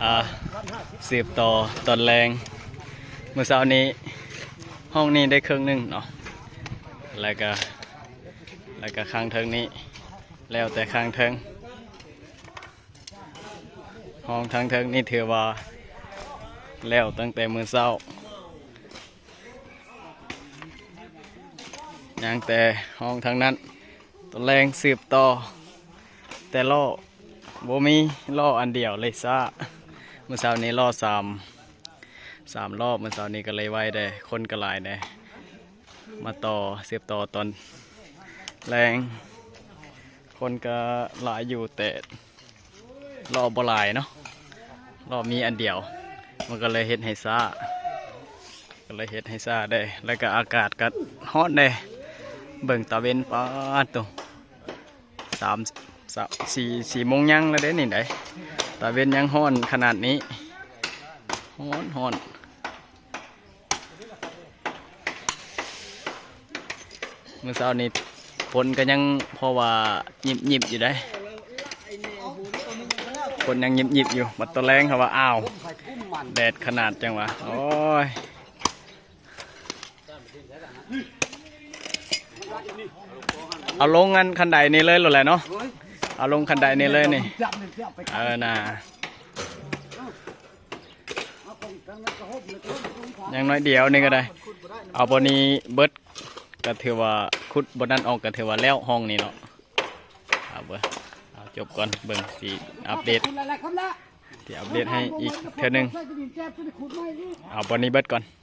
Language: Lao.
ອ່າ ສືບຕໍ່ຕອນແລງ ມື້ເຊົ້ານີ້ຫ້ອງນີ້ໄດ້ເຄິ່ງໜຶ່ງເນາະ ແລ້ວກະ ແລ້ວກະຂ້າງເທິງນີ້ ແລ້ວແຕ່ຂ້າງເທິງ. ຫ້ອງທາງເທິງນີ້ຖືວ່າແລ້ວຕັ້ງແຕ່ມື້ເຊົ້າ ຍັງແຕ່ຫ້ອງທາງນັ້ນ ຕອນແລງສືບຕໍ່ ແຕ່ລໍ້ບໍ່ມີ ລໍ້ອັນດຽວເລີຍຊ້າ. ມື້ເຊົ້ານີ້ລໍ້ສາມ ສາມລໍ້ ມື້ເຊົ້ານີ້ກໍເລີຍໄວແດ່ ຄົນກໍຫຼາຍແດ່ ມາຕໍ່ ສືບຕໍ່ຕອນແລງ ຄົນກໍຫຼາຍຢູ່ ແຕ່ ລໍ້ບໍ່ຫຼາຍເນາະ ລໍ້ມີອັນດຽວ ມັນກໍເລີຍເຮັດໃຫ້ຊ້າ ກໍເລີຍເຮັດໃຫ້ຊ້າແດ່ ແລ້ວກໍອາກາດກໍຮ້ອນແດ່ ເບິ່ງຕາເວັນ ປາດໂທ້ ສາມ ສາມ ສີ່ ສີ່ໂມງຍັງແລ້ວເດ້ນີ້ໃດ໋ ຕາເວັນຍັງຮ້ອນຂະໜາດນີ້ ຮ້ອນ ຮ້ອນ. ມື້ເຊົ້ານີ້ຝົນກໍຍັງພໍວ່າຍິບໆຢູ່ໃດ໋ ຝົນຍັງຍິບໆຢູ່ ບັດຕອນແລງເຂົາວ່າ ອ້າວ ແດດຂະໜາດ ຈັ່ງວ່າ ໂອ້ຍ ເອົາລົງອັນຄັນໄດນີ້ເລີຍໂລດແຫຼະເນາະ ເອົາລົງຄັນໄດນີ້ເລີຍນີ້ ເອີ ນາ. ຍັງໜ້ອຍດຽວນີ້ກໍໄດ້ ເອົາບ່ອນນີ້ເບິດ ກໍຖືວ່າ ຂຸດບ່ອນນັ້ນອອກ ກໍຖືວ່າແລ້ວຫ້ອງນີ້ເນາະ. ເອົາເບິ່ງ ເອົາຈົບກ່ອນ ເບິ່ງຊິອັບເດດ ຊິອັບເດດໃຫ້ອີກເທື່ອໜຶ່ງ ເອົາບ່ອນນີ້ເບິດກ່ອນ.